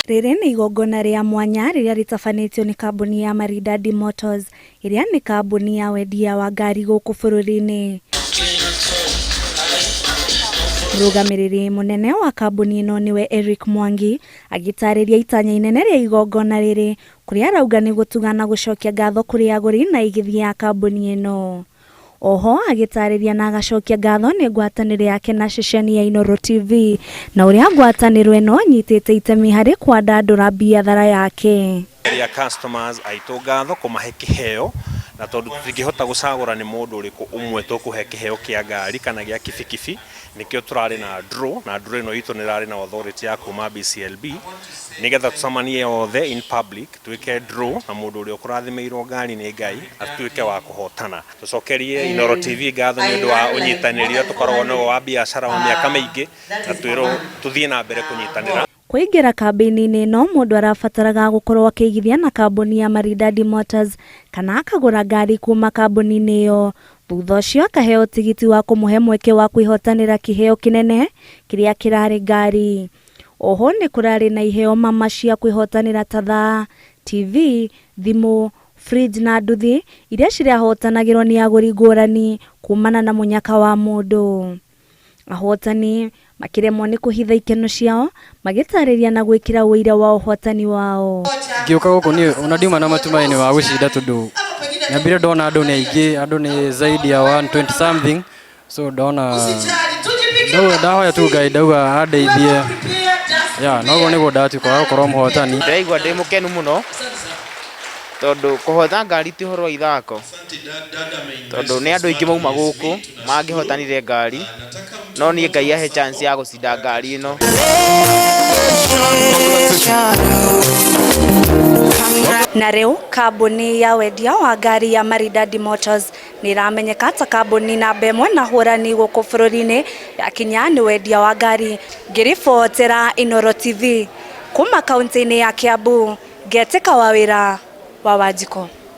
Rĩrĩ nĩ igongona rĩa mwanya rĩrĩa rĩtabanĩtio nĩ kambuni ya Maridadi Motors ĩrĩa nĩ kambuni ya wendia wa ngari gũkũ bũrũri-inĩ. Mũrũgamĩrĩri mũnene wa kambuni ĩno nĩwe Eric Mwangi agĩtarĩria itanya inene rĩa igongona rĩrĩ kũrĩa arauga nĩ gũtuga na gũcokia ngatho kũrĩ agũri na aigithia a kambuni ĩno. Oho agĩtarĩria na agacokia ngatho nĩ ngwatanĩro yake na ceceni ya Inooro TV na ũrĩa ngwatanĩro ĩno ĩnyitĩte itemi harĩ kwandandũra biathara yake. Ria customers aitũ ngatho kũmahe kĩheo na tondũ tũtingĩhota gũcagũra nĩ mũndũ ũrĩkũ ũmwe tũkũhe kĩheo kĩa ngari kana gĩa kibikibi nĩkĩo tũrarĩ na draw na draw ĩno itũ nĩ ĩrarĩ na authority ya kuma BCLB nĩgetha tũcemanie othe in public twĩke draw na mũndũ ũrĩa ũkũrathimĩirwo ngari nĩ Ngai atuĩke wa kũhotana. Tũcokerie Inooro TV ngatho nĩ ũndũ wa ũnyitanĩri ũrĩa tũkoragwo naguo wa biacara wa mĩaka mĩingĩ na twĩrwo tũthiĩ na mbere kũnyitanĩra. Kũingĩra kambĩini-inĩ ĩno mũndũ arabataraga gũkorwo akĩigithia na kambuni ya Maridadi Motors kana akagũra ngari kuma kambuni-inĩ ĩyo. Thutha ũcio akaheo tigiti wa kũmũhe mweke wa kwĩhotanĩra kĩheo kĩnene kĩrĩa kĩrarĩ ngari. Oho nĩ kũrarĩ na iheo mama cia kwĩhotanĩra ta thaa, TV, thimũ, fridge na nduthi iria cirahotanagĩrwo nĩ agũri ngũrani kumana na mũnyaka wa mũndũ. Ahotani makĩremwo nĩ kũhitha ikeno ciao magĩtarĩria na gwĩkĩra ũira wa ũhotani wao. Ngĩũka gũkũ niĩ ona ndiuma na matumaini wa gũcinda tondũ nyambire ndona andũ nĩ aingĩ, andũ nĩ zaidi ya 120 something, so ndona ndauga ndahoya tu Ngai ndauga andeithie, yeah, noguo nĩguo ndatuĩka wa gũkorwo mũhotani. Ndĩraigua ndĩ mũkenu mũno tondũ kũhota ngari ti ũhoro wa ithako, tondũ nĩ andũ aingĩ mauma gũkũ mangĩhotanire ngari, no niĩ Ngai ahe chance ya gũcinda ngari ĩno. Na rĩu kambuni ya wendia wa ngari ya Maridadi Motors nĩ ĩramenyeka ta kambuni namba ĩmwe na hũrani gũkũ bũrũri-inĩ yakinya nĩ wendia wa ngari. Ngĩribotera Inooro TV kuma kaunti-inĩ ya Kiambu, Ngetĩka Wawĩra wa Wanjikũ.